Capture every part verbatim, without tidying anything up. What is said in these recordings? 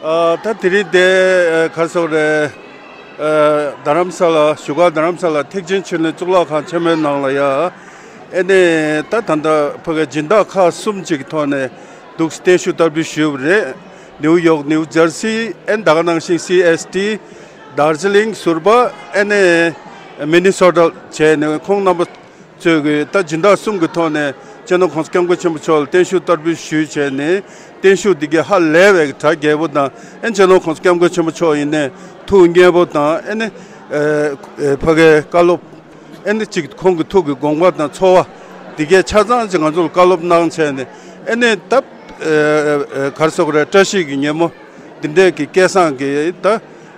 ཨ། ད་དེ་རིང་དེ་ཨ་ག་རེ་ཟེར་དགོས་རེད། ཨ། རྡ་རམ་ས་ལ། བཞུགས་སྒར་རྡ་རམ་ས་ལ་ཐེག་ཆེན་ཆོས་གླིང་གཙུག་ལག་ཁང་ཆེན་མོའི་ནང་ལ་ཡ། ཨེ་ནས་ད་ད་ལྟ་ཕ་གི་སྦྱིན་བདག་ཁག་གསུམ་ཅིག་གི་ཐོག་ནས་འདུག་སེ་བརྟན་བཞུགས་བསྟར་འབུལ་ཞུས་པ་རེད། ནིའུ་ཡོག་ནིའུ་ཇར་སི། ཨེ་ནས་ད་ག་ནང་བཞིན་སི་ཨེས་ཊི། དར་ཇི་ལིང་ཟུར་པ། ཨེ་ནས་མི་ནི་སོ་ཊ་བྱས་ནས་ཁོང་རྣམ་པ་ཚོས་ཀྱི་ད་སྦྱིན་བདག་གསུམ་གྱི་ཐོག་ནས་སྤྱི་ནོར་༸གོང་ས་༸སྐྱབས་མགོན་ཆེན་པོ་མཆོག་ལ་བརྟན་བཞུགས་བསྟར་འབུལ་ཞུས་བྱས་ནས། བརྟན་བཞུགས་འདི་གའི་ཧ་ལས་པའི་གྲ་རྒྱས་པོ་དང་། ཨེ་སྤྱི་ནོར་༸གོང་ས་༸སྐྱབས་མགོན་ཆེན་པོ་མཆོག་ཡིན་ནའི་ཐུགས་མཉེས་པོ་དང་། ཨེ་ནི་ཨ་ཕ་གའི་བཀའ་སློབ། ཨེ་ནི་གཅིག་ཁོང་གི་ཐུགས་ཀྱི་དགོངས་པ་དང་ཚོར་བ་འདི་གའི་ཆ་ཚང་ཅིག་ང་ཚོ་ལ་བཀའ་སློབ་གནང་བྱས་ནས། ཨེ་ནི་ད་ཨ་ག་རེ་ཟེར་དགོས་རེད། བཀྲ་ཤིས་ཀྱི་ཉིན་མོ་འདི་འདྲའི་གི་སྐལ་བཟང་གི་ད་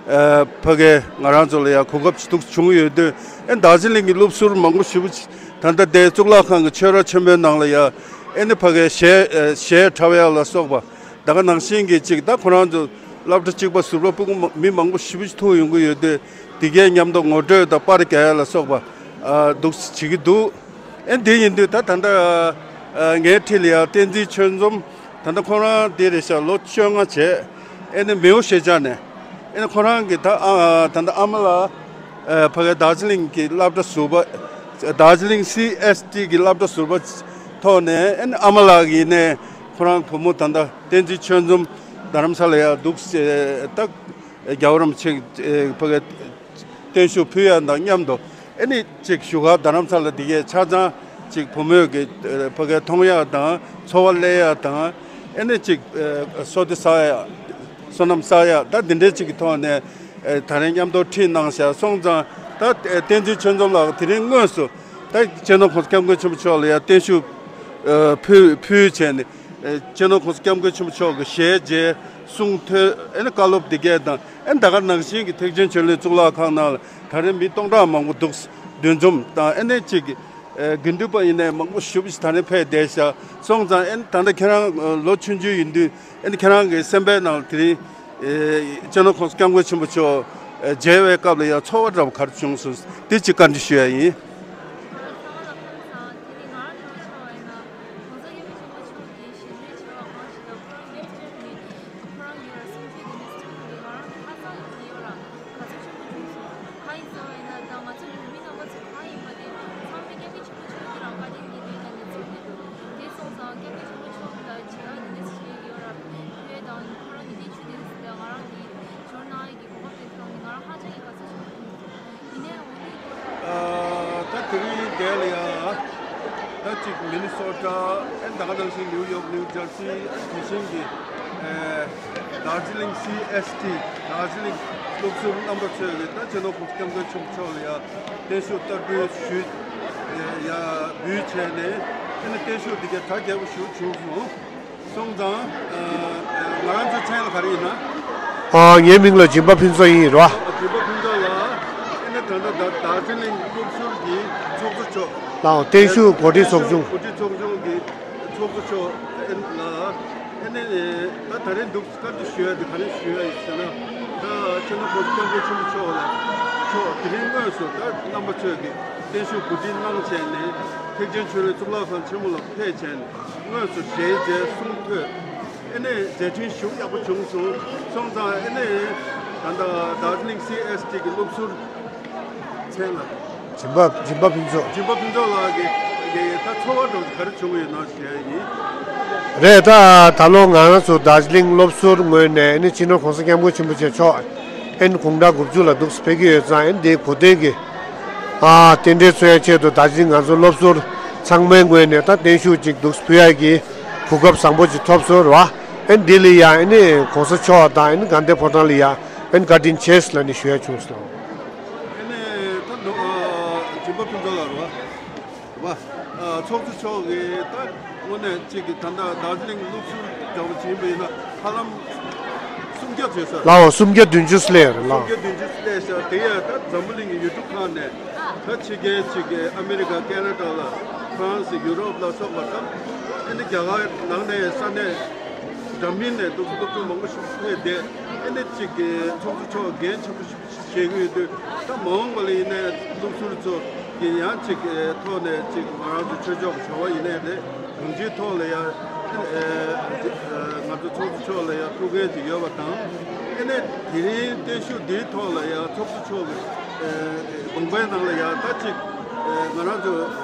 ཨ་ཕ་གའི་ང་རང་ཚོ་ལ་ཡང་གོ་སྐབས་ཅིག་ཐུགས་བྱུང་ཡོད་དུས། ཨེ་དར་ཇི་ལིང་གི་སློབ་ཟུར་མང་པོ་ཞེ་པོ་ཅིག་ད་ལྟ་དེ་གཙུག་ལག་ཁང་གི་ཆོས་ར་ཆེན་མོའི་ནང་ལ་ཡ། ཨེ་ནི་ཕ་གའི་གཞས་ཨ་གཞས་འཁྲབ་ཡ་ལ་སོགས་པ། ད་ག་ནང་བཞིན་གྱི་ཅིག་ད་ཁོ་རང་ཚོ་སློབ་གྲྭ་གཅིག་པ་ཟུར་པ་ཕྲུ་གུ་མ་མི་མང་པོ་ཞེ་པོ་ཅིག་ཐུག་ཡོང་གི་ཡོད་དུས། དེ་གའི་མཉམ་དུ་ངོ་སྤྲོད་དང་པར་རྒྱག་ཡ་ལ་སོགས་པ་ཨ་འདུག་སེ་བྱེད་ཀྱི་འདུག་ཨེ་འདི་ཡིན་དུས་ད་ད་ལྟ་ཨ་ངའི་འཁྲིས་ལ་ཡ་བསྟན་འཛིན་ཆོས་འཛོམས། ད་ལྟ་ཁོ་རང་དེ་རེད་ཤག་ལོ་བཅོ་ལྔ་བྱས། ཨེ་ནི་མེའོ་ཤེ་ཅཱ་ནས། ཨེ་ནི་ཁོ་རང་གི་ད་ཨ་ད་ལྟ་ཨ་མ་ལགས་ཨ་ཕ་གའི་དར་ཇི་ལིང་གི་སློབ་གྲྭ་ཟུར་པ། དར་ཇི་ལིང་སི་ཨེས་ཊི་གི་སློབ་གྲྭ་ཟུར་པ་ཐོག་ནས། ཨེ་ནི་ཨ་མ་ལགས་ཡིན་ནའི་ཁོ་རང་བུ་མོ་ད་ལྟ་བསྟན་འཛིན་ཆོས་འཛོམས་རྡ་རམ་ས་ལ་ཡ་འདུག་སེ་ད་རྒྱལ་བ་རིན་པོ་ཆེ་ཕ་གའི་བརྟན་བཞུགས་ཕུལ་ཡ་དང་མཉམ་དུ། ཨེ་ནི་ཅིག་བཞུགས་སྒར་རྡ་རམ་ས་ལ་འདི་གའི་ཆ་ཚང་ཅིག་བུ་མོས་ཀྱི་ཕ་གའི་མཐོང་ཡ་དང་ཚོར་བ་སླེབས་ཡ་དང་། ཨེ་ནི་ཅིག་བསོད་བདེ་བསགས་ཡ། བསོད་ནམས་བསགས་ཡ། ད་འདི་འདྲའི་ཅིག་གི་ཐོག་ནས་ཨ་ད་རིང་མཉམ་དུ་ཁྲིད་གནང་བཞག་སོང་ཙང་། ད་བསྟན་འཛིན་ཆོས་འཛོམས་ལགས་དེ་རིང་དངོས་སུ་ད་སྤྱི་ནོར་༸གོང་ས་༸སྐྱབས་མགོན་ཆེན་པོ་མཆོག་ལ་ཡ་བརྟན་བཞུགས་ཨ་ཕུལ་ཕུལ་བྱས་ནས། ཨ་སྤྱི་ནོར་༸གོང་ས་༸སྐྱབས་མགོན་ཆེན་པོ་མཆོག་གི་ཞལ་མཇལ། གསུང་ཐོས། ཨེ་ནི་བཀའ་སློབ་འདི་གས་དང་། ཨེ་ནི་ད་ག་ནང་བཞིན་གྱི་ཐེག་ཆེན་ཆོས་གླིང་གཙུག་ལག་ཁང་ནང་ལ་ད་རེས་མི་སྟོང་ཕྲག་མང་པོ་འདུག་འདུ་འཛོམས་དང་། ཨེ་ནི་གཅིག་གི་ཨེ་དགེ་འདུན་པ་ཡིན་ནའི་མང་པོ་ཞེ་པོ་ཅིག་ད་རེས་ཕེབས་བསྡད་ཤག་སོང་ཙང་། ཨེ་ནི་ད་ལྟ་ཁྱེད་རང་ཨ་ལོ་ཆུང་ཆུང་ཡིན་དུས། ཨེ་ནི་ཁྱེད་རང་གི་སེམས་པའི་ནང་ལ་དེ་རིང་ཨེ་སྤྱི་ནོར་༸གོང་ས་༸སྐྱབས་མགོན་ཆེན་པོ་མཆོག་ཨེ་མཇལ་བའི་སྐབས་ལ་ཡང་ཚོར་བ་འདྲ་བོ་ག་རེ་བྱུང་སོང་། དེ་གཅིག་བཀའ་འདྲི་ཞུ་ཡ་ཡིན། ཁོང་ཚོ་ཡོད་མེད་ཆེན་པོ་མཆོག་གི་ཞལ་འཛོམས་བྱས་པ་གང་ཞིག་དང་། ཁོང་རང་ཉིད་ཀྱི་ཁོང་རང་ཉིད་ལ་གསུང་ཆོས་ཀྱི་གནས་ཚུལ་ཐོན་པའི་ང་རང་ཧ་ཅང་ཡིད་ཡོད་ལ་དགའ་ཚོར་ཆེན་པོ་བྱུང་སོང་། གང་ཡིན་ཟེར་བ་ཡིན་ན། ད་ང་ཚོ་བོད་མི་རྣམ་པ་ཚོ་གང་ཡིན་པ་དེ་ཚང་མས་སྐྱབས་མགོན་ཆེན་པོ་མཆོག་གི་རང་བཀའ་དྲིན་གྱིས་དེ་ག་ནས་ཚུགས་ནས་འདུག་དེ་སོང་ཙང་སྐྱབས་མགོན་ཆེན་པོ་མཆོག་ལ་མཇལ་ཁ་དེ་འདྲ་ཞིག་ཡོད་ར་ཕུལ་དང་། ཁོང་རང་ཉིད་ཀྱི་ཆུ་དེ་ང་རང་གི་འབྱོར་གནང་ཡས་ཀྱི་གོ་སྐབས་དེ་ཐོབ་ནས་ང་རང་ཧ་ཅང་ཡིད་དགའ་ཚོར་ཆེན་པོ་བྱུང་སོང་། ཡིན་ནའི་འོ་ནི། ཨ་ད་དེ་རིང་འདིར་ལ་ཡ་ད་ཅིག་མི་ནི་སོ་ཊ། ཨེ་ད་ག་ནང་བཞིན་ནིའུ་ཡོག་ནིའུ་ཇར་སི། ཨེ་དེ་བཞིན་གྱི་ཨེ་དར་ཇི་ལིང་སི་ཨེས་ཊི། དར་ཇི་ལིང་སློབ་ཟུར་རྣམ་པ་ཚོས་ཀྱི་ད་སྤྱི་ནོར་༸གོང་ས་༸སྐྱབས་མགོན་ཆེན་པོ་མཆོག་ལ་ཡ་བརྟན་བཞུགས་བསྟར་འབུལ་ཞུས། ཨེ་ཡ་འབུལ་བྱས་ནས། ཨེ་ནི་བརྟན་བཞུགས་འདི་གའི་གྲ་རྒྱས་པོ་ཞེ་པོ་བྱུང་སོང་། སོང་ཙང་། ཨ་ང་རང་ཚོའི་མཚན་ལ་ག་རེ་ཡིན་ན། ཨ་ངའི་མིང་ལ་སྦྱིན་པ་ཕུན་ཚོགས་ཡིན་རོ། སྦྱིན་པ་ཕུན་ཚོགས་ལགས། ཨེ་ནི་ད་ལྟ་ད་དར་ཇི་ལིང་སློབ་ཟུར་གྱི་ཚོགས་གཙོ་མཆོག་ལའོ། བརྟན་བཞུགས་གོ་སྒྲིག་ཚོགས་ཆུང་། གོ་སྒྲིག་ཚོགས་ཆུང་གི་ཚོགས་གཙོ་མཆོག་ཨེ་ལགས། ཨེ་ནི་ད་ད་རེས་འདུག་བཀའ་འདྲི་ཞུ་ཡ་དེ་ག་རེ་ཞུ་ཡ་ཡིན་ཟེར་ན། ད་སྤྱི་ནོར་༸གོང་ས་༸སྐྱབས་མགོན་ཆེན་པོ་མཆོག་ལ་མཆོག་དེ་རིང་དངོས་སུ་ད་རྣམ་པ་ཚོས་ཀྱི་བརྟན་བཞུགས་གོ་སྒྲིག་གནང་བྱས་ནས། ཐེག་ཆེན་ཆོས་གླིང་གཙུག་ལག་ཁང་ཆེན་མོ་ལ་ཕེབས་བྱས་ནས། དངོས་སུ་ཞལ་མཇལ་གསུང་ཐོས། ཨེ་ནས་མཛད་འཕྲིན་ཞེ་པོ་ཡག་པོ་བྱུང་སོང་། སོང་ཙང་ཨེ་ནས་ད་ལྟ་དར་ཇི་ལིང་སི་ཨེས་ཊི་གི་སློབ་ཟུར་མཚན་ལ། སྦྱིན་པ་སྦྱིན་པ་ཕུན་ཚོགས། སྦྱིན་པ་ཕུན་ཚོགས་ལགས་ཀྱི་ཀྱི་ད་ཚོར་བ་འདྲ་བོ་ག་རེ་བྱུང་ཡོད་ན་ཞུ་ཡ་ཡིན། རེད། ད་ད་ལོ་ང་རང་ཚོ་དར་ཇི་ལིང་སློབ་ཟུར་ངོས་ནས་ཨེ་ནས་སྤྱི་ནོར་༸གོང་ས་༸སྐྱབས་མགོན་ཆེན་པོ་མཆོག་ཨེ་ནས་དགུང་གྲངས་དགུ་བཅུ་ལ་འདུག་སེ་ཕེབས་ཀྱི་ཡོད་ཙང་། ཨེ་ནས་དེའི་གོ་སྟོན་གྱི་ཨ་རྟེན་འབྲེལ་འཚོལ་ཡ་ཆེད་དུ་དར་ཇི་ལིང་ང་ཚོ་སློབ་ཟུར་ཚང་མའི་ངོས་ནས་ད་བརྟན་བཞུགས་ཅིག་འདུག་སེ་ཕུལ་ཡ་གི་གོ་སྐབས་བཟང་པོ་ཅིག་ཐོབ་སོང་ར། ཨེ་ནས་འདི་ལ་ཡ་ཨེ་ནས་༸གོང་ས་མཆོག་དང་ཨེ་ནས་དགའ་ལྡན་ཕོ་བྲང་ལ་ཡ་ཨེ་ནས་བཀའ་དྲིན་ཆེ་ལབ་ནས་ཞུ་ཡ་བྱུང་སོང་། ཨེ་ནས་ད་ནོ་ཨ་སྦྱིན་པ་ཕུན་ཚོགས་ལགས་རེད་བ། རེད་བ། ཨ་ཚོགས་གཙོ་མཆོག་གིས་ད་དངོས་གནས་གཅིག་གི་ད་ལྟ་དར་ཇི་ལིང་སློབ་ཟུར་འདྲ་བོ་ཅིག་ཡིན་པ་ཡིན་ན་ཧ་ལམ་སུམ་བརྒྱ་བྱས་ས། ལའོ། སུམ་བརྒྱ་བདུན་ཅུ་སླེབས་རེད་ལའོ། སུམ་བརྒྱ་བདུན་ཅུ་སླེབས་ཤག་དེ་ཡང་ད་འཛམ་བུ་གླིང་གི་ཡུལ་གྲུ་ཁག་ནས། ད་ཕྱི་རྒྱལ་ཅིག་གི་ཨ་མེ་རི་ཀ། ཁེ་ན་ཌ་ལ། ཧྥ་རན་སི། ཡུ་རོབ་ལ་སོགས་པ་དང་། ཨེ་ནི་རྒྱ་གར་ནང་ནས་ས་གནས་འདྲ་མིན་ནས་འདུག་སློབ་ཕྲུག་མང་པོ་ཞིག་ཕེབས་ཏེ། ཨེ་ནི་ཅིག་གི་ཚོགས་གཙོ་མཆོག་འགན་ཆེན་པོ་ཞིག་བཞེས་ཀྱི་ཡོད་དུས། ད་མ་འོངས་པ་ལ་ཡིན་ནའི་སློབ་ཟུར་ཚོ་གི་ཡང་ཅིག་གི་ཐོག་ནས་ཅིག་ང་རང་ཚོ་ཆོས་ཕྱོགས་ཀྱི་བྱ་བ་ཡིན་ནའི་རེད། གང་ཅིའི་ཐོག་ལ་ཡང་ ང་ཚོ་ཚོགས་གཙོ་མཆོག་ལ་ཡང་ཐུགས་འགན་ཅིག་ཡོད་པ་དང་། ཨ་ནི་དེ་རིང་བརྟན་བཞུགས་འདིའི་ཐོག་ལ་ཡང་ཚོགས་གཙོ་མཆོག་གི་དགོངས་པའི་ནང་ལ་ཡང་ད་ཅིག་ང་རང་ཚོ་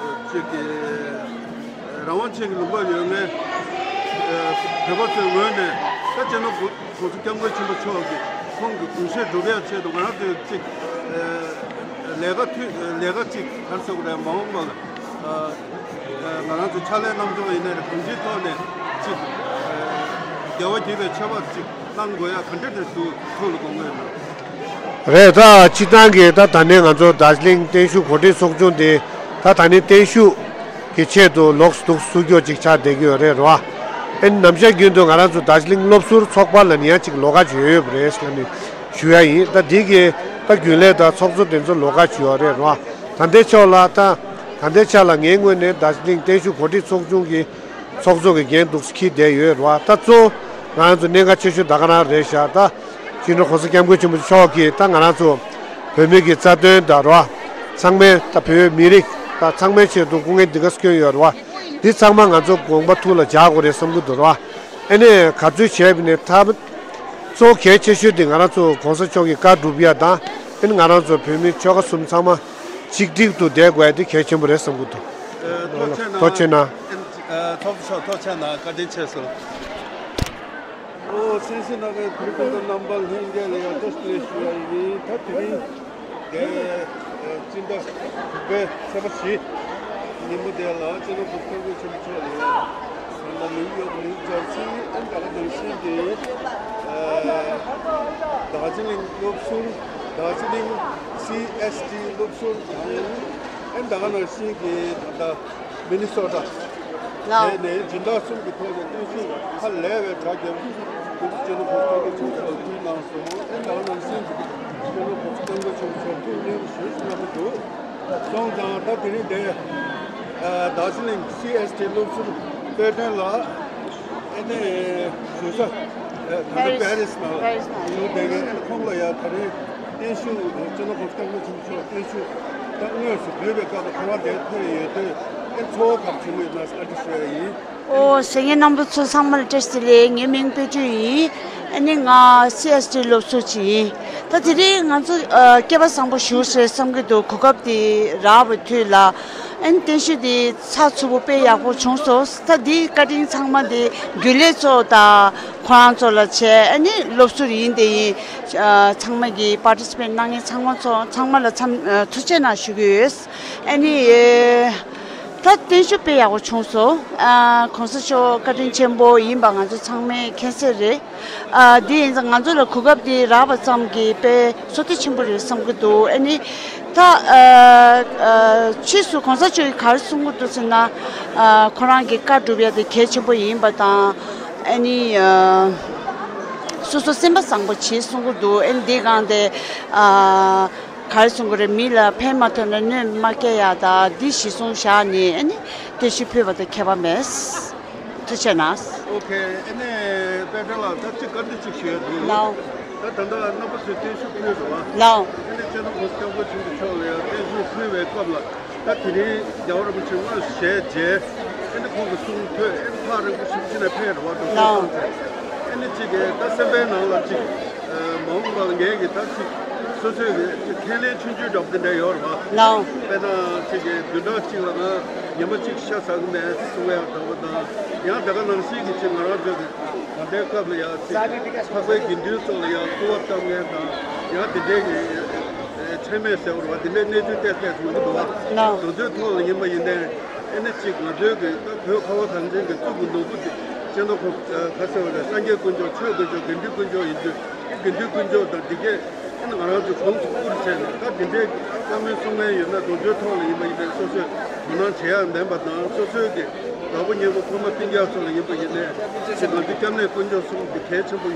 ཅིག་གི་རང་དབང་ཅན་གྱི་ལུང་པར་ཡོད་མཁན་བོད་པ་ཚོའི་ངོས་ནས་ད་སྤྱི་ནོར་༸གོང་ས་༸སྐྱབས་མགོན་ཆེན་པོ་མཆོག་གིས་ཁོང་གི་དགོངས་བཞེད་སྒྲུབ་ཡག་ཆེད་དུ་ང་རང་ཚོས་ཅིག་ལས་ཀ་མཐུད་ལས་ཀ་ཅིག་ག་རེ་ཟེར་དགོས་རེད། མ་འོངས་པ་ལ། ང་རང་ཚོ་ཕྱག་ལས་རྣམ་འགྱུར་ཡིན་ནའི་རེད། གང་ཅིའི་ཐོག་ནས་ཅིག་རྒྱལ་བ་དགྱེས་པའི་ཆོས་པ་ཅིག་གནང་དགོས་ཡ་ག་འདྲ་འདྲ་འདུག་ཐུགས་ལ་དགོངས་ཡོད་ན། རེད། ད་སྤྱིར་བཏང་གི་ད་ད་ནས་ང་ཚོ་དར་ཇི་ལིང་བརྟན་བཞུགས་གོ་སྒྲིག་ཚོགས་ཆུང་དེ་ད་ད་ནས་བརྟན་བཞུགས་ཀྱི་ཆེད་དུ་ལོགས་སུ་འདུག་སུ་སྐྱོ་ཅིག་ཆགས་བསྡད་ཀྱི་ཡོད་རེད་རོ། ཨེ་ནམ་ཞག་རྒྱུན་དུ་ང་རང་ཚོ་དར་ཇི་ལིང་སློབ་ཟུར་ཚོགས་པ་ལ་ནི་ཡང་ཅིག་ལོགས་ཀ་ཅིག་ཡོད་ཡོད་པ་རེད་ཟེར་ནས་ཞུ་ཡ་ཡིན། ད་འདི་གི་ད་རྒྱུན་ལས་དང་ཚོགས་གཙོ་དེ་ཚོ་ལོགས་ཀ་ཅིག་ཡོད་རེད་རོ། ད་ལྟའི་ཆོག་ལ་ད་ད་ལྟའི་ཆ་ལ་ངའི་ངོས་ནས་དར་ཇི་ལིང་བརྟན་བཞུགས་གོ་སྒྲིག་ཚོགས་ཆུང་གི་ཚོགས་གཙོ་གི་འགན་འདུག་སེ་འཁྱེར་བསྡད་ཡོད་རེད་བ། ད་གཙོ་བོ་ང་རང་ཚོ་གནད་འགག་ཆེ་ཤོས་ད་ག་རང་རེད་ཤག་ད་སྤྱི་ནོར་༸གོང་ས་༸སྐྱབས་མགོན་ཆེན་པོ་མཆོག་གིས་ད་ང་རང་ཚོ་བོད་མི་གི་རྩ་དོན་དང་རེད་བ། ཚང་མས་ད་བོད་མི་རིགས་ད་ཚང་མའི་ཆེད་དུ་སྐུ་ངལ་འདི་ག་སྐྱོན་ཡོད་རེད་བ། འདི་ཚང་མ་ང་ཚོ་དགོངས་པ་ཐུགས་ལ་འཇགས་དགོས་རེད་བསམ་གྱི་འདུག་རེད་བ། ཨ་ནི་ག་ཚོད་བྱས་པ་ནས་ད་གཙོ་བོ་གལ་ཆེ་ཤོས་དེ་ང་རང་ཚོ་༸གོང་ས་མཆོག་གི་བཀའ་སྒྲུབ་ཡ་དང་། ཨ་ནི་ང་རང་ཚོ་བོད་མི་ཆོལ་ཁ་གསུམ་ཚང་མ་གཅིག་སྒྲིལ་དུ་བསྡད་དགོས་ཡ་དེ་གལ་ཆེན་པོ་རེད་བསམ་གྱི་འདུག་ཨ། ཐུགས་རྗེ་གནང་། ཐུགས་རྗེ་གནང་། ཨ། ཚོགས་གཙོ་མཆོག་ཐུགས་རྗེ་གནང་། བཀའ་དྲིན་ཆེ་ཞུ། ཨོ། གསན་གཟིགས་གནང་མཁན་བོད་སྤུན་ཟླ་རྣམ་པ་ལྷན་རྒྱས་ལ་ཡང་བཀྲ་ཤིས་བདེ་ལེགས་ཞུ་ཡ་ཡིན། ད་དེ་རིང་འདི་སྤྱི་ཟླ་དྲུག་པའི་ཚེས་པ་བཞི་ཉིན་མོ་དེ་ལ་སྤྱི་ནོར་༸གོང་ས་༸སྐྱབས་མགོན་ཆེན་པོ་མཆོག་ལ་ཡང་ད་ལྟ་ནིའུ་ཡོག་ནིའུ་ཇར་སི། ཨ་ནི་ད་ག་ནང་བཞིན་གྱི་ཨ་དར་ཇི་ལིང་སློབ་ཟུར། དར་ཇི་ལིང་སི་ཨེས་ཊི་སློབ་ཟུར་དང་། ཨ་ནི་ད་ག་ནང་བཞིན་གྱི་ད་ལྟ་མི་ནི་སོ་ཊ། ལའོ། དེ་ནས་སྦྱིན་བདག་གསུམ་གྱི་ཐོག་ནས་བརྟན་བཞུགས་ཧ་ལས་པའི་གྲ་རྒྱས་པོ་ཞིག་སྤྱི་ནོར་༸གོང་ས་༸སྐྱབས་མགོན་ཆེན་པོ་མཆོག་ལ་ཕུལ་གནང་སོང་། ཨ་ནི་ད་ག་ནང་བཞིན་གྱི་སྤྱི་ནོར་༸གོང་ས་༸སྐྱབས་མགོན་ཆེན་པོ་མཆོག་ཐུགས་མཉེས་པོ་ཞེ་ཞིག་གནང་གི་འདུག་སོང་ཙང་ད་དེ་རིང་འདིར་ཨ་དར་ཇི་ལིང་སི་ཨེས་ཊི་སློབ་ཟུར་དཔལ་སྒྲོན་ལགས། ཨ་ནི་བཟོ་ས་ཨ་ད་ལྟ་པེ་རིས་ནང་ལ་པེ་རིས་ནང་ཡོད་བསྡད་མཁན། ཨ་ནི་ཁོང་ལ་ཡང་ད་རིང་བརྟན་བཞུགས་སྤྱི་ནོར་༸གོང་ས་༸སྐྱབས་མགོན་ཆེན་པོ་མཆོག་བརྟན་བཞུགས་ད་དངོས་སུ་འབུལ་བའི་སྐབས་ལ་ཁོང་རང་འདིར་ཕེབས་ཡོད་དུས། ཨ་ནི་ཚོར་བ་ག་རེ་བྱུང་ཡོད་ན་བཀའ་འདྲི་ཞུ་ཡ་ཡིན། ཨོ། གསན་མཁན་རྣམ་པ་ཚོ་ཚང་མ་ལ་བཀྲ་ཤིས་བདེ་ལེགས། ངའི་མིང་དཔལ་སྒྲོན་ཡིན། ཨ་ནི་ང་སི་ཨེས་ཊི་སློབ་ཟུར་ཅིག་ཡིན། ད་དེ་རིང་ང་ཚོ་ཨ་སྐལ་པ་བཟང་པོ་ཞེ་པོ་རེད་བསམ་གྱི་འདུག་གོ་སྐབས་དེ་རག་པའི་དུས་ལ། ཨ་ནི་བརྟན་བཞུགས་དེ་ཚགས་ཚུད་པོ་དཔེ་ཡག་པོ་བྱུང་སོང་། ད་འདིའི་བཀའ་དྲིན་ཚང་མ་དེ་རྒྱུན་ལས་ཚོ་དང་ཁོ་རང་ཚོ་ལ་བྱས། ཨ་ནི་སློབ་ཟུར་ཡིན་དེ་ཡིན། ཨ་ཚང་མ་གི་པར་ཊི་སི་པེཊ་གནང་མཁན་ཚང་མ་ཚོ་ཚང་མ་ལ་འཚམ་ཨ་ཐུགས་རྗེ་གནང་ཞུ་གི་ཡོད། ཨ་ནི་ཨེ་ད་བརྟན་བཞུགས་དཔེ་ཡག་པོ་བྱུང་སོང་། ཨ་༸གོང་ས་མཆོག་བཀའ་དྲིན་ཆེན་པོ་ཡིན་པ་ང་ཚོ་ཚང་མས་མཁྱེན་གསལ་རེད། ཨ་དེ་ཡིན་ཙང་ང་ཚོ་ལ་གོ་སྐབས་དེ་རག་པ་ཙམ་གྱིས་དཔེ་བསོད་བདེ་ཆེན་པོ་རེད་བསམ་གྱི་འདུག་ཨ་ནི་ད་ཨ་ཨ་ཕྱིས་སུ་༸གོང་ས་མཆོག་གིས་ག་རེ་གསུང་གི་འདུག་ཟེར་ན། ཨ་ཁོ་རང་གི་བཀའ་སྒྲུབ་ཡ་དེ་གལ་ཆེན་པོ་ཡིན་པ་དང་། ཨ་ནི་ཨ་སོ་སོ་སེམས་པ་བཟང་པོ་བྱེད་གསུང་གི་འདུག་ཨ་ནི་འདི་སྒང་དེ་ཨ། ག་རེ་གསུང་གི་རེད། མི་ལ་ཕན་མ་ཐོགས་ན་གནོད་མ་སྐྱེལ་ཡག་དང་འདི་གཞི་བཟུང་བཞག་ནས། ཨ་ནི་བརྟན་བཞུགས་ཕུལ་བ་དང་ཁྱད་པར་མེད། ཐུགས་རྗེ་གནང་། ཨོ་ཁེ། ཨ་ནི་དཔལ་སྒྲོན་ལགས། ད་ཅིག་བཀའ་འདྲི་ཅིག་ཞུ་ཡ་འདུག་ལའོ། ད་ད་ལྟ་རྣམ་པ་ཚོས་བརྟན་བཞུགས་ཕུལ་རེད་བ། ལའོ། ཨ་ནི་སྤྱི་ནོར་༸གོང་ས་༸སྐྱབས་མགོན་ཆེན་པོ་མཆོག་ལ་ཡང་བརྟན་བཞུགས་ཕུལ་བའི་སྐབས་ལ། ད་དེ་རིང་རྒྱལ་བ་རིན་པོ་ཆེ་སྔར་ཞལ་མཇལ། ཨ་ནི་ཁོང་གི་གསུང་ཐོས། ཨ་ནི་ཐག་རིང་པོ་ཞིག་ཕྱིན་ནས་ཕེབས་རེད་བ། འགྲོ་སོང་བཏང་ཚེ། ཨ་ནི་གཅིག་གིས་ད་སེམས་པའི་ནང་ལ་གཅིག་མ་འོངས་པ་ལ་ངས་ཀྱི་ད་གཅིག་སོ་སོའི་གི་ཁས་ལེན་ཆུང་ཆུང་འདྲ་པོ་དེ་འདྲ་ཡོད་རེད་བ། དཔེར་ན་གཅིག་གིས་བདུན་ཕྲག་གཅིག་ལ་ང་ཉི་མ་གཅིག་ཤ་ཟ་གི་མེད་གསུང་ཡག་འདྲ་པོ་དང་། ཡང་དེ་ག་ནང་བཞིན་གྱི་གཅིག་ང་རང་ཚོའི་གི་ད་ལྟའི་སྐབས་ལ་ཡང་ཅིག་འཕགས་པའི་དགེ་འདུན་ཚོ་ལ་ཡང་སྐུར་བ་བཏབ་མཁན་དང་། ཡང་དེ་འདྲའི་གི་མཚན་སྨད་ཟེར་བ་རེད་བ། དེ་འདྲའི་གནས་ཚུལ་ཏོག་ཙམ་ཡོང་གི་འདུག་བ། ལའོ། དེ་ཚོའི་ཐོག་ལ་ཡིན་པ་ཡིན་ནའི། ཨ་ནི་གཅིག་ང་ཚོའི་གི་ད་བོད་ཁ་བ་གངས་ཅན་གྱི་གཙུག་གི་ནོར་བུ་དེ་སྤྱི་ནོར་༸གོང་ས་ག་ཟེར་བ་རེད། སངས་རྒྱས་དཀོན་མཆོག་ཆོས་དཀོན་མཆོག་དགེ་འདུན་དཀོན་མཆོག་ཡིན་དུས། དགེ་འདུན་དཀོན་མཆོག་དང་དེ་གས་ཨ་ནི་ང་རང་ཚོ་གོང་དུ་བཀུར་བྱས་ནས། ད་དེ་འདྲའི་བཀའ་མོལ་གསུང་མཁན་ཡོད་ན་དེ་ཚོའི་ཐོག་ལ་ཡིན་པ་ཡིན་ནའི་སོ་སོས་དོ་སྣང་བྱེད་ཡག་མིན་པ་དང་། སོ་སོའི་གི་གྲོགས་པོ་ཉེ་པོ་ཕ་མ་སྤུན་ཀྱག་ཚོ་ལ་ཡིན་པ་ཡིན་ནའི། ཅིག་ང་ཚོའི་སྐྱབས་གནས་དཀོན་མཆོག་གསུམ་དེ་གལ་ཆེན་པོ་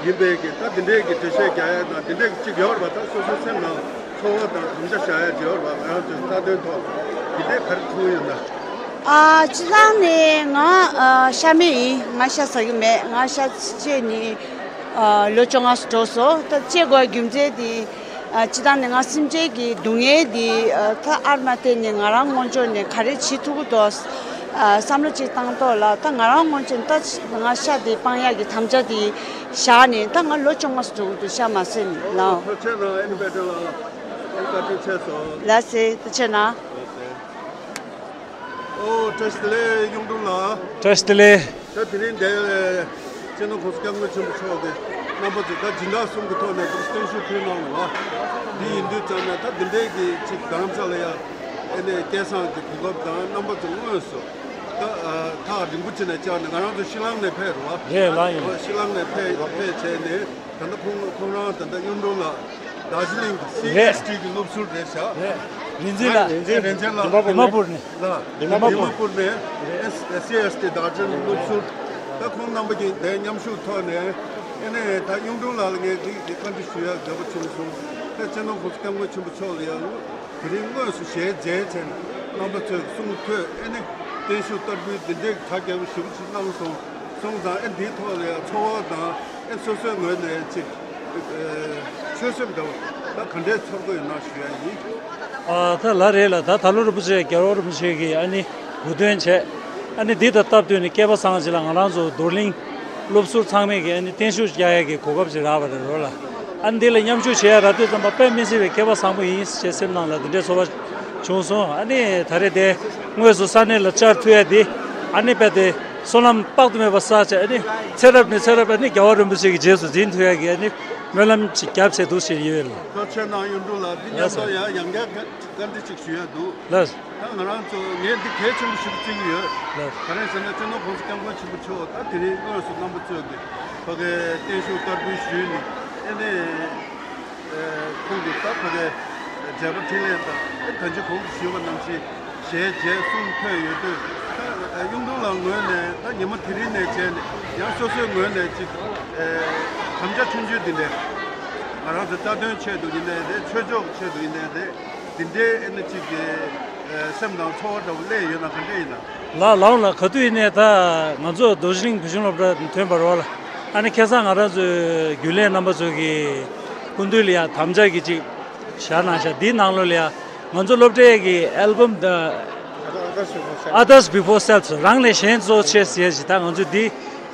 ཡིན་པའི་གི་ད་དེ་འདྲའི་གི་འགྲེལ་བཤད་རྒྱག་ཡག་དང་དེ་འདྲའི་གི་ཅིག་ཡོད་རེད་བ། ད་སོ་སོའི་སེམས་ནང་ཚོར་བ་དང་དམ་བཅའ་བཞག་ཡག་ཅིག་ཡོད་རེད་བ། ང་རང་ཚོའི་རྩ་དོན་ཐོག་དེ་འདྲའི་ག་རེ་མཐོང་ཡོད་ན། ཨ་སྤྱིར་བཏང་ནས་ང་ཨ་ཤ་མེད་ཡིན། ང་ཤ་ཟ་གི་མེད། ང་ཤ་བཅད་ནས་ཨ་ལོ་བཅོ་ལྔ་ཙམ་འགྲོ་སོང་། ད་བཅད་དགོས་རྒྱུ་མཚན་དེ་ཨ་སྤྱིར་བཏང་ནས་ང་སེམས་ཅན་གྱི་སྡུག་བསྔལ་དེ་ཨ་ད་ཨར་མ་བལྟས་ནས་ང་རང་ངོ་ཅོག་ནས་ག་རེ་བྱེད་ཐུབ་ཀྱི་འདུག་ཨ། བསམ་བློ་ཅིག་བཏང་ཐོག་ལ། ད་ང་རང་ངོས་ནས་ད་ང་ཤ་དེ་སྤང་ཡག་གི་དམ་བཅའ་དེ་བཞག་ནས། ད་ང་ལོ་བཅོ་ལྔ་སུ་འགྲོ་གི་འདུག་ཤ་མ་ཟོས་ནས་ལ། ཐུགས་རྗེ་གནང་། ཨེ་ནི་པེ་ཏྲ་ལགས། ཨེ་ནི་བཀའ་དྲིན་ཆེ་སོང་། ལགས་སེ། ཐུགས་རྗེ་གནང་། ལགས་སེ། ཨོ། བཀྲ་ཤིས་བདེ་ལེགས། གཡུང་དྲུང་ལགས། བཀྲ་ཤིས་བདེ་ལེགས། ད་དེ་རིང་འདིར་སྤྱི་ནོར་༸གོང་ས་༸སྐྱབས་མགོན་ཆེན་པོ་མཆོག་གིས་རྣམ་པ་ཚོ་ད་སྦྱིན་བདག་གསུམ་གྱི་ཐོག་ནས་འདིར་བརྟན་བཞུགས་ཕུལ་གནང་བ་འདི་ཡིན་དུས་ཙམ་ནས། ད་འདི་འདྲའི་གི་ཅིག་རྡ་རམ་ས་ལ་ཡ་ཨེ་ནས་སྐལ་བཟང་གི་གོ་སྐབས་དང་། རྣམ་པ་ཚོ་དངོས་སུ་ད་ཨ་ཐག་རིང་པོ་ཅིག་ནས་བཅར་ནས། ང་རང་ཚོ་ཤྲི་ལང་ནས་ཕེབས་རེད་བ། རེད་ལགས། ཡིན། ཤྲི་ལང་ནས་ཕེབས་ཕེབས་བྱས་ནས། ད་ལྟ་ཁོང་ཁོང་རང་ད་ལྟ་གཡུང་དྲུང་ལ་དར་ཇི་ལིང་གི་རེད། སི་ཨེས་ཊི་གི་སློབ་ཟུར་རེད་ཤག་རེད། རིག་འཛིན་ལགས། རིག་འཛིན་ལགས། རིག་འཛིན་ལགས། དི་མ་པུར་ནས། ལགས། དི་མ་པུར་ནས། སི་ཨེས་ཊི་དར་ཇི་ལིང་སློབ་ཟུར། ད་ཁོང་རྣམ་པ་གཉིས་དེ་མཉམ་ཞུགས་ཐོག་ནས། ཨེ་ནས་ད་གཡུང་དྲུང་ལགས་ལ་ངས་འདི་འདི་བཀའ་འདྲི་ཞུ་ཡག་འདོད་པ་བྱུང་སོང་། ད་སྤྱི་ནོར་༸གོང་ས་༸སྐྱབས་མགོན་ཆེན་པོ་མཆོག་ལ་ཡང་དེ་རིང་དངོས་སུ་ཞལ་མཇལ་བྱས་ནས། རྣམ་པ་ཚོས་གསུང་ཐོས། ཨེ་ནས་བརྟན་བཞུགས་བསྟར་འབུལ་འདི་འདྲའི་གྲ་རྒྱས་པོ་ཞེ་པོ་ཅིག་གནང་སོང་། སོང་ཙང་ཨེ་འདིའི་ཐོག་ལ་ཡང་ཚོར་བ་དང་། ཨེ་སོ་སོའི་ངོས་ནས་ཅིག་ཨེ་ཆོད་སེམས་འདྲ་བོ་ད་ག་འདྲའི་ཚོར་གྱི་ཡོད་ན་ཞུ་ཡ་ཡིན། ཨ། ད་ལགས་རེད་ལགས། ད་ད་ལོ་རིན་པོ་ཆེ། རྒྱལ་བ་རིན་པོ་ཆེ་གིས་ཨ་ནི་གོ་སྟོན་བྱས། ཨ་ནི་འདི་དང་སྟབས་བསྟུན་ནས་སྐལ་པ་བཟང་ཅིག་ལ་ང་རང་ཚོ་རྡོར་གླིང་སློབ་ཟུར་ཚང་མས་ཀྱིས་ཨ་ནི་བརྟན་བཞུགས་རྒྱག་ཡ་གི་གོ་སྐབས་ཅིག་རག་པ་རེད་རོགས་ལ། ཨ་ནི་འདི་ལ་མཉམ་ཞུགས་བྱེད་ཡ་རག་དུས་ཙམ་པ་དཔེ་མི་སྲིད་པའི་སྐལ་པ་བཟང་པོ་ཡིན་ཞེས་སེམས་ནང་ལ་འདི་འདྲའི་ཚོར་བ་བྱུང་སོང་། ཨ་ནི་ད་རེས་དེ་དངོས་སུ་ས་གནས་ལ་བཅར་ཐུབ་ཡ་འདི། ཨ་ནི་དཔེ་དེ་བསོད་ནམས་དཔག་ཏུ་མེད་པ་བསགས་བྱས། ཨ་ནི་ཚེ་རབས་ནས་ཚེ་རབས་ཨ་ནི་རྒྱལ་བ་རིན་པོ་ཆེ་གི་རྗེས་སུ་འཛིན་ཐུབ་ཡ་གི་ཨ་ནི་སྨོན་ལམ་ཅིག་བརྒྱབ་བྱས་འདུག་ཞེས་ཡོད་ལ། ཐུགས་རྗེ་གནང་། གཡུང་དྲུང་ལགས། འདི་མཉམ་དུ་ཡང་ཡང་བསྐྱར་བཀའ་འདྲི་ཅིག་ཞུ་ཡ་འདུག་ལགས། ད་ང་རང་ཚོ་ངས་འདི་གལ་ཆེན་པོ་ཞིག་བརྩི་གི་ཡོད། ལགས། ག་རེ་ཟེར་ན། སྤྱི་ནོར་༸གོང་ས་༸སྐྱབས་མགོན་ཆེན་པོ་མཆོག་ད་དེ་རིང་དངོས་སུ་རྣམ་པ་ཚོས་ཀྱི་ཕ་གའི་བརྟན་བཞུགས་བསྟར་འབུལ་ཞུས་ནས། ཨེ་ནས་ཨེ་ཁོང་གིས་ད་ཕ་གའི་མཛད་པ་འཕྲིན་ལས་དང་། ཨེ་ད་ཅི་གོང་དུ་ཞུས་པ་ནང་བཞིན་ཞལ་མཇལ་གསུང་ཐོས་ཡོད་དུས། ད་གཡུང་དྲུང་ལགས་ངོས་ནས་ད་ཉི་མ་དེ་རིང་ནས་བྱས་ནས་ཡང་སོ་སོའི་ངོས་ནས་ཅིག་ཨེ་དམ་བཅའ་ཆུང་ཆུང་འདི་འདྲ། ང་རང་ཚོ་རྩ་དོན་ཆེད་དུ་ཡིན་ནའི་རེད། ཆོས་ཕྱོགས་ཆེད་དུ་ཡིན་ནའི་རེད། འདི་འདྲའི་ཨེ་ནི་ཅིག་གི་ཨེ་སེམས་ནང་ཚོར་བ་འདྲ་བོ་སླེབས་ཡོད་ན་ག་འདྲ་ཡིན་ན། ལགས་ལགས་ལགས། ག་དུས་ཡིན་ནའི་ད་ང་ཚོ་རྡོ་རྗེ་གླིང་བོད་གཞུང་སློབ་གྲྭ་ཐོན་པ་རེད་བ་ལ། ཨ་ནི་ཁ་སང་ང་རང་ཚོའི་རྒྱུན་ལས་རྣམ་པ་ཚོ་གི་སྐུ་མདུན་ལ་ཡང་དམ་བཅའ་གི་ཅིག་བཞག་གནང་ཤག་འདིའི་ནང་ལོགས་ལ་ཡང་ང་ཚོ་སློབ་གྲྭའི་གི་ཨལ་བམ་དང་། Others Before Self། རང་ལས་གཞན་གཙོ་ཆེ་ཟེར་ཞིག་ད་ང་ཚོས་འདི་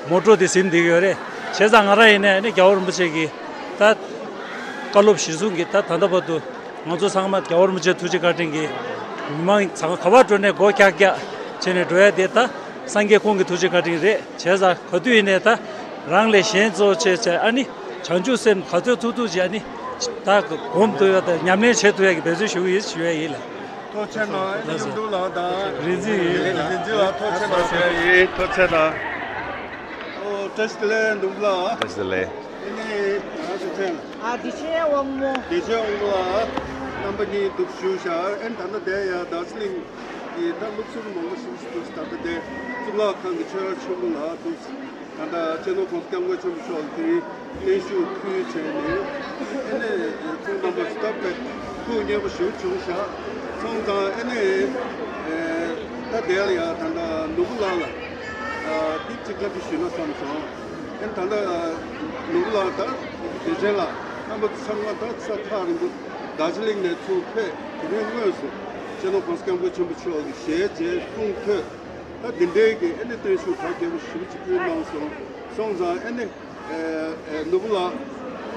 མོ་ཊོ་འདི་ཟིན་བསྡད་ཀྱི་ཡོད་རེད། བྱས་ཙང་ང་རང་ཡིན་ནའི་ཨ་ནི་རྒྱལ་བ་རིན་པོ་ཆེ་གི་ད་བཀའ་སློབ་གཞིར་བཟུང་གིས་ད་ད་ལྟ་བར་དུ་ང་ཚོ་ཚང་མ་རྒྱལ་བ་རིན་པོ་ཆེའི་ཐུགས་རྗེ་བཀའ་དྲིན་གྱིས། མི་མང་ཚང་མ་ག་པར་འགྲོ་ནའི་སྒོ་ཀྱག་ཀྱག་བྱས་ནས་འགྲོ་ཡ་དེ་ད་སངས་རྒྱས་ཁོང་གི་ཐུགས་རྗེ་བཀའ་དྲིན་རེད། བྱས་ཙང་ག་དུས་ཡིན་ནའི་ད་རང་ལས་གཞན་གཙོ་བྱས་བྱས། ཨ་ནི་བྱང་ཆུབ་སེམས་ག་ཚོད་ཐུབ་ཐུབ་ཅིག་ཨ་ནི་ད་སྒོམ་ཐུབ་ཡ་དང་ཉམས་ལེན་བྱེད་ཐུབ་ཡ་གི་འབད་བརྩོན་ཞུ་གི་ཡིན་ཞུ་ཡ་ཡིན་ལགས། ཐུགས་རྗེ་གནང་། ཨེ་ནི་གཡུང་དྲུང་ལགས་དང་། རིག་འཛིན་ཡིན། རིག་འཛིན་ལགས་ཐུགས་རྗེ་གནང་། ཡིན། ཐུགས་རྗེ་གནང་། ཨོ། བཀྲ་ཤིས་བདེ་ལེགས་གཡུང་དྲུང་ལགས། བཀྲ་ཤིས་བདེ་ལེགས། ཨེ་ནི་ང་རང་ཚོ་ཚན། ཨ། བདེ་ཆེན་དབང་མོ། བདེ་ཆེན་དབང་མོ་ལགས། རྣམ་པ་གཉིས་འདུག་བཞུགས་ཤག་ཨེ་ནི་ད་ལྟ་དེ་ཡ་དར་ཇི་ལིང་གི་ད་སློབ་ཟུར་མང་པོ་ཞིག་འདུག་ད་ལྟ་དེ་གཙུག་ལག་ཁང་གི་ཆོས་ར་ཆེན་མོ་ལ་འདུག་ད་ལྟ་སྤྱི་ནོར་༸གོང་ས་༸སྐྱབས་མགོན་ཆེན་པོ་མཆོག་ལ་དེ་རིང་གནས་བཞུགས་ཕུལ་བྱས་ནས། ཨེ་ནས་ཁོང་རྣམ་པ་ཚོ་སྟབས་བདེ་ཐུགས་མཉེས་པོ་ཞེ་པོ་བྱུང་ཤག་སོང་ཙང་ཨེ་ནས་ཨེ་ད་དེ་ལ་ཡ་ད་ལྟ་ནོར་བུ་ལགས་ལ་ཨ་འདི་གཅིག་བཀའ་འདྲི་ཞུས་ན་བསམ་སོང་། ཨེ་ད་ལྟ་ནོར་བུ་ལགས་དང་བདེ་ཆེན་ལགས་རྣམ་པ་ཚོ་ཚང་མ་ད་ས་ཐག་རིང་པོ་དར་ཇི་ལིང་ནས་ཚུར་ཕེབས། དེ་རིང་དངོས་སུ་སྤྱི་ནོར་༸གོང་ས་༸སྐྱབས་མགོན་ཆེན་པོ་མཆོག་གི་ཞལ་མཇལ་གསུང་ཐོས། ད་འདི་འདྲའི་གི་ཨེ་ནི་བརྟན་བཞུགས་གྲ་རྒྱས་པོ་ཞེ་པོ་ཅིག་ཕུལ་གནང་སོང་། སོང་ཙང་ཨེ་ནི་ཨེ་ཨེ་ནོར་བུ་ལགས་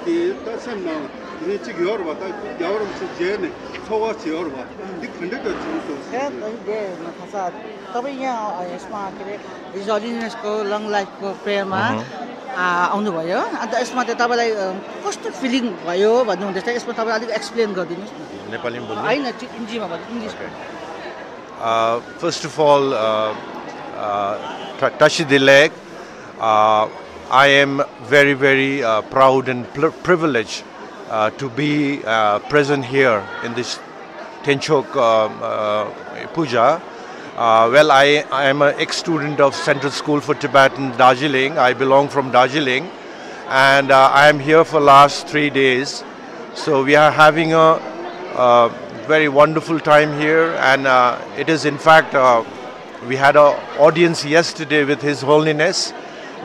ཀྱི་ད་སེམས་ནང་དེ་རིང་གཅིག་ཡོད་རེད་བ། ད་རྒྱལ་བ་རིན་པོ་ཆེ་མཇལ་ནས་ཚོར་བ་ཅིག་ཡོད་རེད་བ། འདི་ག་འདྲ་ག་བྱུང་སོང་ཟེར། ད་འདི་ང་ཁ་ས་ད་བ་ཡང་ཨ་ཡེ་སྨ་ཀི་རེ། His Holiness को long life को प्रेयरमा आउनुभयो। अन्त यसमा त तपाईँलाई कस्तो फिलिङ भयो भन्नुहुँदैछ, यसमा तपाईँलाई अलिक एक्सप्लेन गरिदिनुहोस् न। नेपालीमा बोल्नु? होइन, त्यो हिन्दीमा भन्नु, इङ्ग्लिसमा। Uh, first of all, uh, uh, Ta- Tashi Dilek, uh, I am very, very uh, proud and pl- privileged uh, to be uh, present here in this Tenchok uh, uh, Puja. Uh, well, I, I am an ex-student of Central School for Tibetan, Darjeeling. I belong from Darjeeling, and uh, I am here for last three days. So we are having a, a very wonderful time here, and uh, it is in fact uh, we had a audience yesterday with His Holiness.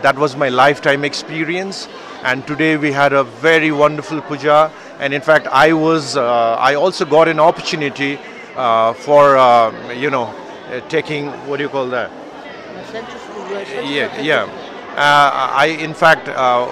That was my lifetime experience, and today we had a very wonderful puja. And in fact, I was uh, I also got an opportunity uh, for uh, you know uh, taking, what do you call that? Yeah, yeah. Uh, I, in fact, uh,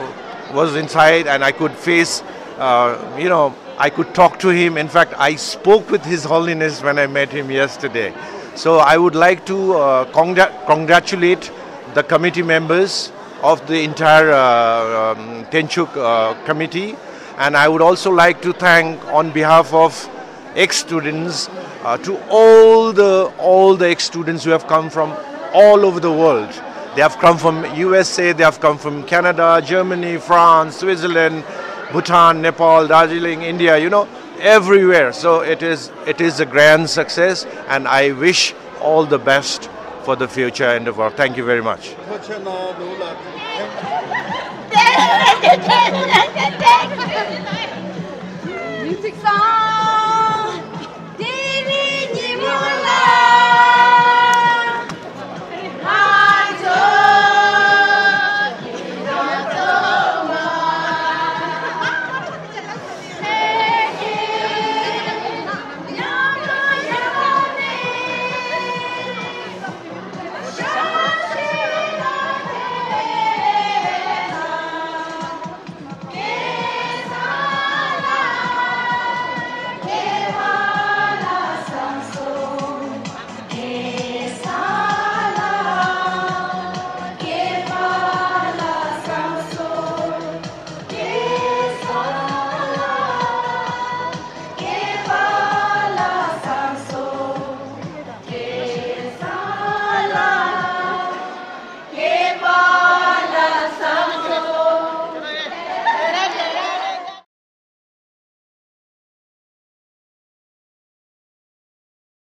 was inside and I could face, uh, you know, I could talk to him. In fact, I spoke with His Holiness when I met him yesterday. So I would like to uh, congrat- congratulate the committee members of the entire uh, um, Tenchuk uh, committee. And I would also like to thank, on behalf of ex-students, uh, to all the all the ex-students who have come from all over the world. They have come from U S A, they have come from Canada, Germany, France, Switzerland, Bhutan, Nepal, Darjeeling, India, you know, everywhere. So it is it is a grand success, and I wish all the best for the future and the work. Thank you very much.